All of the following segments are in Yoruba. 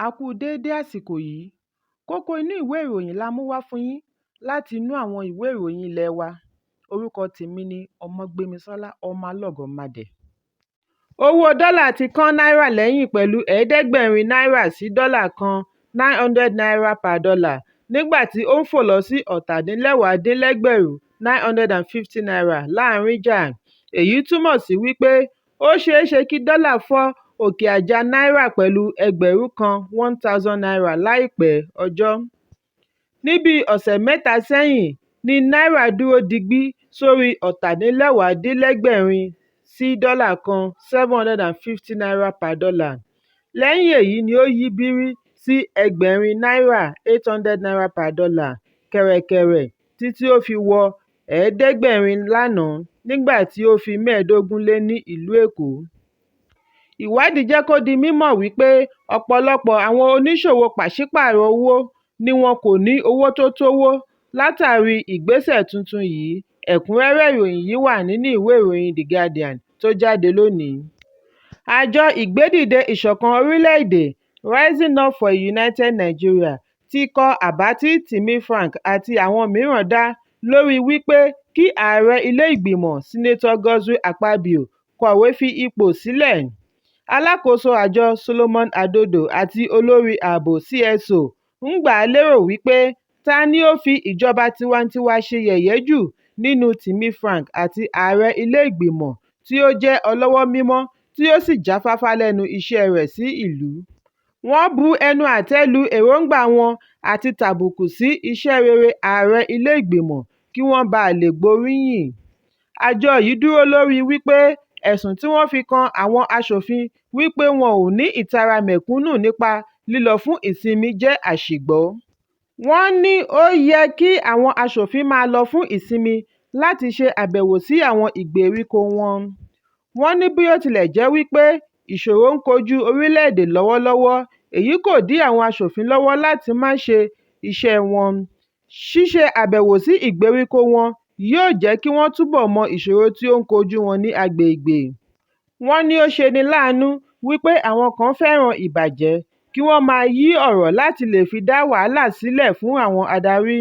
A kú déédé àsìkò yìí. Kókó inú ìwé ìròyìn la mú wá fún yín láti inú àwọn ìwé ìròyìn ilé wa. Orúkọ tèmi ni Ọmọgbémisọ́lá Ọmọlọ́gọ̀mádẹ. Owó dọ́là ti kán náírà lẹ́yìn pẹ̀lú ẹ̀ẹ́dẹ́gbẹ̀rin náírà sí dọ́là kan ₦900 per dollar nígbà tí ó ń fò lọ sí ọ̀tàdínlẹ́wàádínlẹ́gbẹ̀rún ₦950 láàárín jà. Èyí túmọ̀ sí wípé ó ṣeé ṣe kí dọ́là fọ́ òkè àjà náírà pẹ̀lú ẹgbẹ̀rún kan ₦1,000 láìpẹ́ ọjọ́. Ní bíi ọ̀sẹ̀ mẹ́ta sẹ́yìn ní náírà dúró digbí sórí ọ̀tàdínlẹ́wàádínlẹ́gbẹ̀rin sí dọ́là kan ₦750 per dollar. Lẹ́yìn èyí ni ó yí bírí sí ẹgbẹ̀rin náírà ₦800 per dollar kẹ̀rẹ̀kẹ̀rẹ̀ títí ó fi wọ ẹ̀ẹ́dẹ́gbẹ̀rin lánàá nígbà tí ó fi mẹ́ẹ̀ẹ́dógún lé ní ìlú Èkó. Ìwádìí jẹ́ kó di mímọ̀ wípé ọ̀pọ̀lọpọ̀ àwọn oníṣòwò pàṣípààrọ̀ owó ni wọn kò ní owó tó tówó látàrí ìgbésẹ̀ tuntun yìí. Ẹ̀kúnrẹ́rẹ́ ìròyìn yìí wà nínú ìwé ìròyìn The Guardian tó jáde lónìí. Àjọ Ìgbédìde Ìṣọ̀kan Orílẹ̀-èdè Rising Up for a United Nigeria ti kọ àbá tí Timi Frank àti àwọn mìíràn dá lóríi wípé kí Ààrẹ ilé ìgbìmọ̀, Senator Godswill Akpabio kọ̀wé fi ipò sílẹ̀. Alákòóso àjọ Solomon Ardodo àti olórí ààbò CSO ń gbà lérò wípé ta ni ó fi ìjọba tiwantiwa ṣe yẹ̀yẹ́ jù nínú Timi Frank àti ààrẹ ilé ìgbìmọ̀ tí ó jẹ́ ọlọ́wọ́ mímọ́ tí ó sì jáfáfá lẹ́nu iṣẹ́ẹ rẹ̀ sí ìlú. Wọ́n bu ẹnu àtẹ́ lu èròńgbà wọn àti tàbùkù sí iṣẹ́ rere ààrẹ ilé ìgbìmọ̀ kí wọ́n ba lè gbóríyìn. Àjọ yìí dúró lóríi wípé ẹ̀sùn tí wọ́n fi kan àwọn aṣòfin wípé wọn ò ní ìtara mẹ̀kúnnù nípa lílọ fún ìsinmi jẹ́ àṣìgbọ́. Wọ́n ní ó yẹ kí àwọn aṣòfin máa lọ fún ìsinmi láti ṣe àbẹ̀wò sí àwọn ìgbèríko wọn. Wọ́n ní bí ó tilẹ̀ jẹ́ wípé ìṣòro ń kojú orílẹ̀-èdè lọ́wọ́lọ́wọ́, èyí kò dí àwọn aṣòfin lọ́wọ́ láti máa ṣe iṣẹ́ẹ wọn. Ṣíṣe àbẹ̀wò sí ìgbèríko wọn yóò jẹ́ kí wọ́n túbọ̀ mọ ìṣòro tí ó ń kojú wọn ní agbègbè. Wọ́n ní ó ṣe ni láàánú wípé àwọn kan fẹ́ràn ìbàjẹ́ kí wọ́n máa yí ọ̀rọ̀ láti lè fi dá wàhálà sílẹ̀ fún àwọn adarí.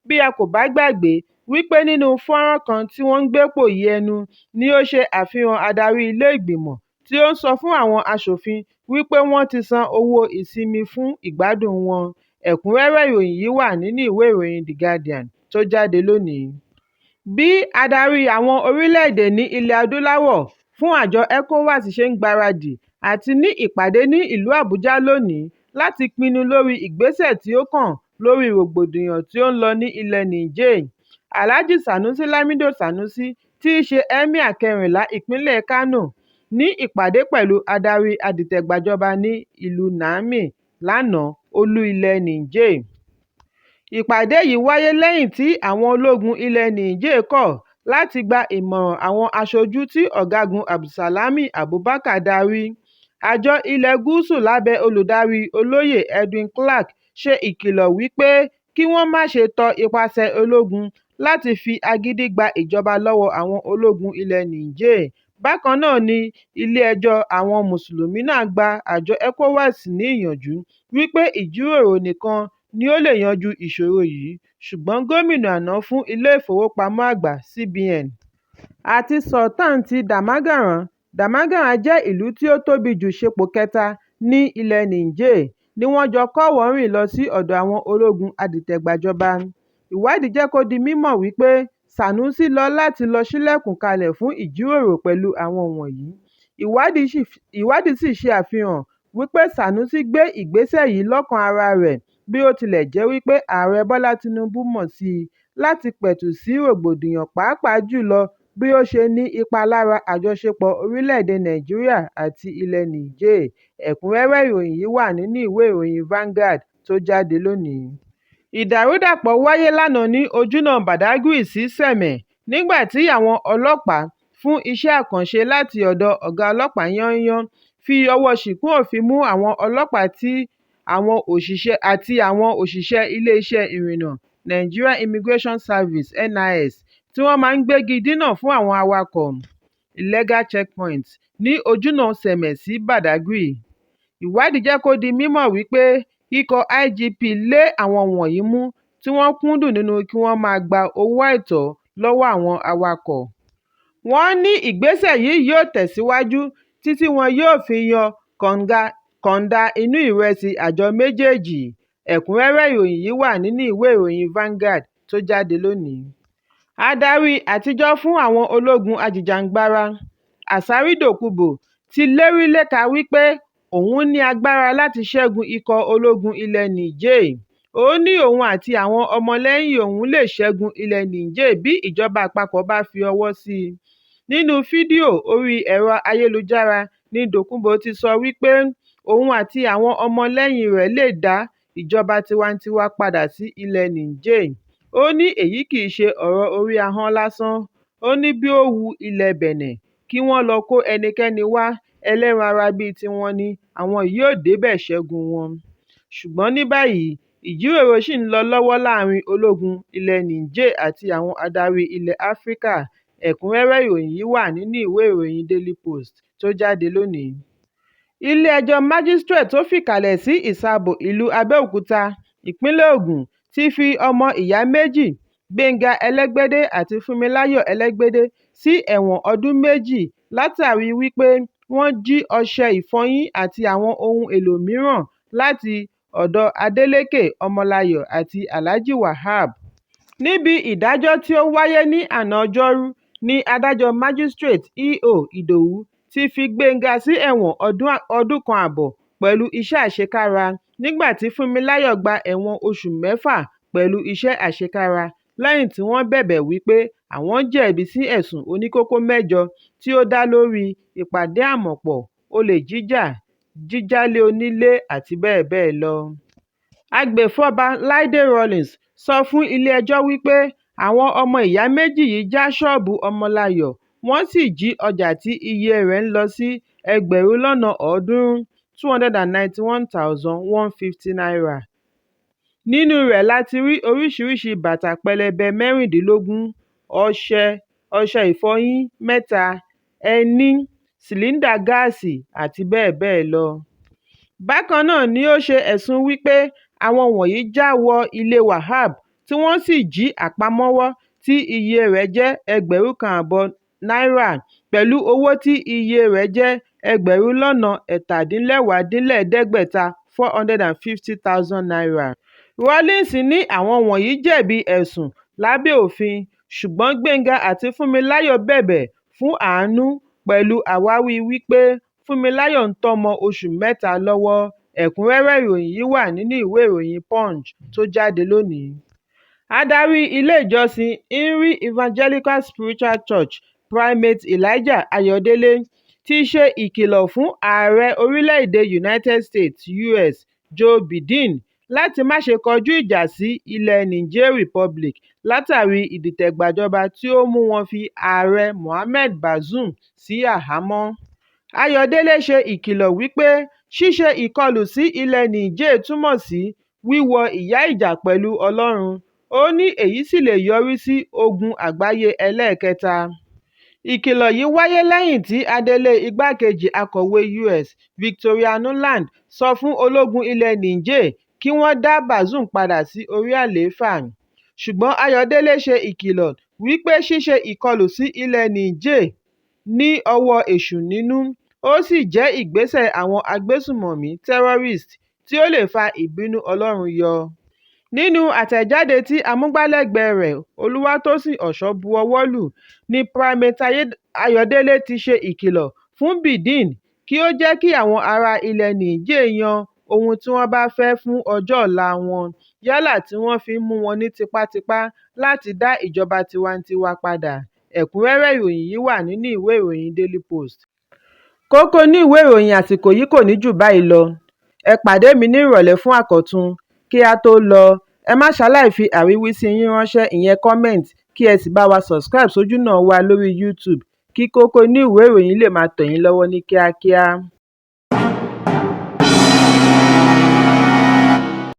Bí a kò bá gbàgbé wípé nínú fọ́nràn kan tí wọ́n ń gbé pòyì ẹnu ní ó ṣe àfihàn adarí ilé ìgbìmọ̀ tí ó ń sọ fún àwọn aṣòfin wípé wọ́n ti san owó ìsinmi fún ìgbádùn wọn. Ẹ̀kúnrẹ́rẹ́ ìròyìn yìí wà nínú ìwé ìròyìn The Guardian tó jáde lónìí. Bí adarí àwọn orílẹ̀-èdè ní Ilẹ̀-Adúláwọ̀ fún àjọ ECOWAS ṣe ń gbaradì àti ní ìpàdé ní ìlú Àbújá lónìí láti pinnu lórí ìgbésẹ̀ tí ó kàn lórí rògbòdìyàn tí ó ń lọ ní ilẹ̀ Niger, Alhaji Sanusi Lamido Sanusi tí í ṣe Emir kẹrìnlá ìpínlẹ̀ Kano ní ìpàdé pẹ̀lú adarí adìtẹ̀gbàjọba ní ìlú Niamey lánàá, olú ilẹ̀ Niger. Ìpàdé yìí wáyé lẹ́yìn tí àwọn ológun ilẹ̀ Niger kọ̀ láti gba ìmọ̀ràn àwọn aṣojú tí Ọ̀gágun Abdulsalami Abubakar darí. Àjọ ilẹ̀ Gúúsù lábẹ́ olùdarí Olóyè Edwin Clark ṣe ìkìlọ̀ wípé kí wọ́n má ṣe tọ ipasẹ̀ ológun láti fi agídí gba ìjọba lọ́wọ́ àwọn ológun ilẹ̀ Niger. Bákan náà ni ilé ẹjọ́ àwọn Mùsùlùmí náà gba àjọ ECOWAS ní ìyànjú wípé ìjíròrò nìkan ni ó lè yanjú ìṣòro yìí, ṣùgbọ́n gómìnà àná fún Ilé-ìfowópamọ́ Àgbà CBN. Àti Sultan ti Damagaram. Damagaram jẹ́ ìlú tí ó tóbi jù sepò kẹta ní ilẹ̀ Niger, ní wọ́n jọ kọ́wọ̀ọ́-rìn lọ sí ọ̀dọ̀ àwọn ológun adìtẹ̀gbàjọba. Ìwádìí jẹ́ kó di mímọ̀ wípé Sanusi lọ láti lọ ṣílẹ̀kùn kalẹ̀ fún ìjíròrò pẹ̀lú àwọn wọ̀nyí. Ìwádìí sì ṣe àfihàn wípé Sanusi gbé ìgbésẹ̀ yìí lọ́kàn ara rẹ̀ bí ó tilẹ̀ jẹ́ wípé Ààrẹ Bọ́lá Tinubu mọ̀ sí i láti pẹ̀tù sí rògbòdìyàn pàápàá jù lọ bí ó ṣe ní ipa lára àjọṣepọ̀ orílẹ̀-èdè Nàìjíríà àti ilẹ̀ Niger. Ẹ̀kúnrẹ́rẹ́ ìròyìn yìí wà nínú ìwé ìròyìn Vanguard tó jáde lónìí. Ìdàrúdàpọ̀ wáyé lánàá ní ojúnà Badagry sí Sèmè nígbà tí àwọn ọlọ́pàá fún iṣẹ́ àkànṣe láti ọ̀dọ̀ ọ̀gá ọlọ́pàá yányán fi ọwọ́ ṣìkún òfin mú àwọn ọlọ́pàá àti àwọn òṣìṣẹ́ Ilé-iṣẹ́ Ìrìnnà Nigerian Immigration Service (NIS) tí wọ́n máa ń gbégi dínà fún àwọn awakọ̀ (illegal checkpoints) ní ojúnà Sèmè sí Badagry. Ìwádìí jẹ́ kó di mímọ̀ wípé ikọ̀ IGP lé àwọn wọ̀nyí mú tí wọ́n kúndùn nínú kí wọ́n máa gba owó àìtọ́ lọ́wọ́ àwọn awakọ̀. Wọ́n ní ìgbésẹ̀ yìí yóò tẹ̀síwájú títí wọn yóò fi yan kọ̀ǹda inú ìrẹsì àjọ méjèèjì. Ẹ̀kúnrẹ́rẹ́ ìròyìn yìí wà nínú ìwé ìròyìn Vanguard tó jáde lónìí. Adarí àtijọ́ fún àwọn ológun ajìjàngbara, Asari Dokubo ti léríleka wípé òun ní agbára láti ṣẹ́gun ikọ̀ ológun ilẹ̀ Niger. Ó ní òun àti àwọn ọmọ lẹ́yìn òun lè ṣẹ́gun ilẹ̀ Niger bí ìjọba àpapọ̀ bá fi ọwọ́ sí i. Nínú fídíò orí ẹ̀rọ ayélujára ní Dokubo ti sọ wípé òun àti àwọn ọmọ lẹ́yìn rẹ̀ lè dá ìjọba tiwantiwa padà sí ilẹ̀ Niger. Ó ní èyí kì í ṣe ọ̀rọ̀ orí ahọ́n lásán, ó ní bí ó wu ilẹ̀ Bẹ̀nẹ̀ kí wọ́n lọ kó ẹnikẹ́ni wá ẹlẹ́ran ara bíi tiwọn ni àwọn yóò débẹ̀ ṣẹ́gun wọn. Ṣùgbọ́n ní báyìí, ìjíròrò ṣì ń lọ lọ́wọ́ láàárín ológun ilẹ̀ Niger àti àwọn adarí ilẹ̀ Áfíríkà. Ẹ̀kúnrẹ́rẹ́ ìròyìn yìí wà nínú ìwé ìròyìn Daily Post tó jáde lónìí. Ilé-ẹjọ́ Májísíréètì tó fìkàlẹ̀ sí Ìsàbò ìlú Abẹ́òkúta, ìpínlẹ̀ Ògùn ti fi ọmọ ìyá méjì, Gbénga Ẹlẹ́gbẹ́dẹ́ àti Fúnmiláyọ̀ Ẹlẹ́gbẹ́dẹ́ sí ẹ̀wọ̀n ọdún méjì látàrí wípé wọ́n jí ọṣẹ ìfọyín àti àwọn ohun èlò mìíràn láti ọ̀dọ̀ Adeleke Ọmọláyọ̀ àti Alhaji Wahab. Níbi ìdájọ́ tí ó wáyé ní àná Ọjọ́rú ni Adájọ́ Májísíréètì E.O. Ìdòwú ti fi Gbénga sí ẹ̀wọ̀n ọdún kan ààbọ̀ pẹ̀lú iṣẹ́ àṣekára nígbà tí Fúnmiláyọ̀ gba ẹ̀wọ̀n oṣù mẹ́fà pẹ̀lú iṣẹ́ àṣekára lẹ́yìn tí wọ́n bẹ̀bẹ̀ wípé àwọn jẹ̀bi sí ẹ̀sùn oníkókó mẹ́jọ tí ó dá lórí ìpàdí-àmọ̀pọ̀, olè jíjà, jíjálé onílé àti bẹ́ẹ̀ bẹ́ẹ̀ lọ. Agbèfọ́ba Láídé Rawlings sọ fún ilé-ẹjọ́ wípé àwọn ọmọ ìyá méjì yìí já ṣọ́ọ̀bù Ọmọláyọ̀ wọ́n sì jí ọjà tí iye rẹ̀ ń lọ sí ẹgbẹ̀rún lọ́nà 391,150 náírà. Nínúu rẹ̀ la ti rí oríṣiríṣi bàtà pẹlẹbẹ 16, ọṣẹ, ọṣẹ ìfọyín mẹ́ta, ẹní, sìlìńdà gáàsì àti bẹ́ẹ̀ bẹ́ẹ̀ lọ. Bákan náà ni ó ṣe ẹ̀sùn wípé àwọn wọ̀nyí já wọ ilé Wahab tí wọ́n sì jí àpamọ́wọ́ tí iye rẹ̀ jẹ́ 1,500 náírà pẹ̀lú owó tí iye rẹ̀ jẹ́ ẹgbẹ̀rún 570,000 450,000 naira. Rawlings ní àwọn wọ̀nyí jẹ̀bi ẹ̀sùn lábẹ́ òfin, ṣùgbọ́n Gbénga àti Fúnmiláyọ̀ bẹ̀bẹ̀ fún àánú pẹ̀lú àwáwí wípé Fúnmiláyọ̀ ń tọ́mọ oṣù mẹ́ta lọ́wọ́. Ẹ̀kúnrẹ́rẹ́ ìròyìn yìí wà nínú ìwé ìròyìn Punch tó jáde lónìí. Adarí ilé ìjọsìn Ìrìn Evangelical Spiritual Church Primate Elijah Ayọ̀délé ti ṣe ìkìlọ̀ fún ààrẹ orílẹ̀-èdè United States US Joe Biden láti má ṣe kọjú ìjà sí ilẹ̀ Niger Republic látàrí ìdìtẹ̀gbàjọba tí ó mú wọn fi Ààrẹ Mohamed Bazoum sí àhámọ́. Ayọ̀délé ṣe ìkìlọ̀ wípé ṣíṣe ìkọlù sí ilẹ̀ Niger túmọ̀ sí "wíwọ ìyà ìjà pẹ̀lú Ọlọ́run", ó ní èyí sì lè yọrí sí ogun àgbáyé ẹlẹ́ẹ̀kẹta. Ìkìlọ̀ yìí wáyé lẹ́yìn tí adelé igbá-kejì akọ̀wé US Victoria Nuland sọ fún ológun ilẹ̀ Niger kí wọ́n dá Bazoum padà sí orí àlééfà. Ṣùgbọ́n Ayọ̀délé ṣe ìkìlọ̀ wípé ṣíṣe ìkọlù sí ilẹ̀ Niger ní ọwọ́ èṣù nínú, ó sì jẹ́ ìgbésẹ̀ àwọn agbésùnmọ̀mí terrorist tí ó lè fa ìbínú Ọlọ́run yọ. Nínú àtẹ̀jáde tí amúgbálẹ́gbẹ̀ẹ́ rẹ̀ Olúwatósìn Òṣó bu ọwọ́ lù ní Primate Ayọ̀délé ti ṣe ìkìlọ̀ fún Biden kí ó jẹ́ kí àwọn ará ilẹ̀ Niger yan ohun tí wọ́n bá fẹ́ fún ọjọ́ ọ̀la wọn yálà tí wọ́n fi ń mú wọn ní tipátipá láti dá ìjọba tiwantiwa padà. Ẹ̀kúnrẹ́rẹ́ ìròyìn yìí wà nínú ìwé ìròyìn Daily Post. Kókó inú ìwé ìròyìn àsìkò yìí kò ní jù báyìí lọ. Ẹ pàdé mi ní ìrọ̀lẹ́ fún àkọ́tún. Kí á tó lọ, ẹ má ṣaláì fi àríwísí yín ránṣẹ́ ìyẹn comment kí ẹ sì bá wa subscribe sójúnà wa lórí YouTube kí kókó inú ìwé ìròyìn lè máa tẹ̀ yín lọ́wọ́ ní kíákíá.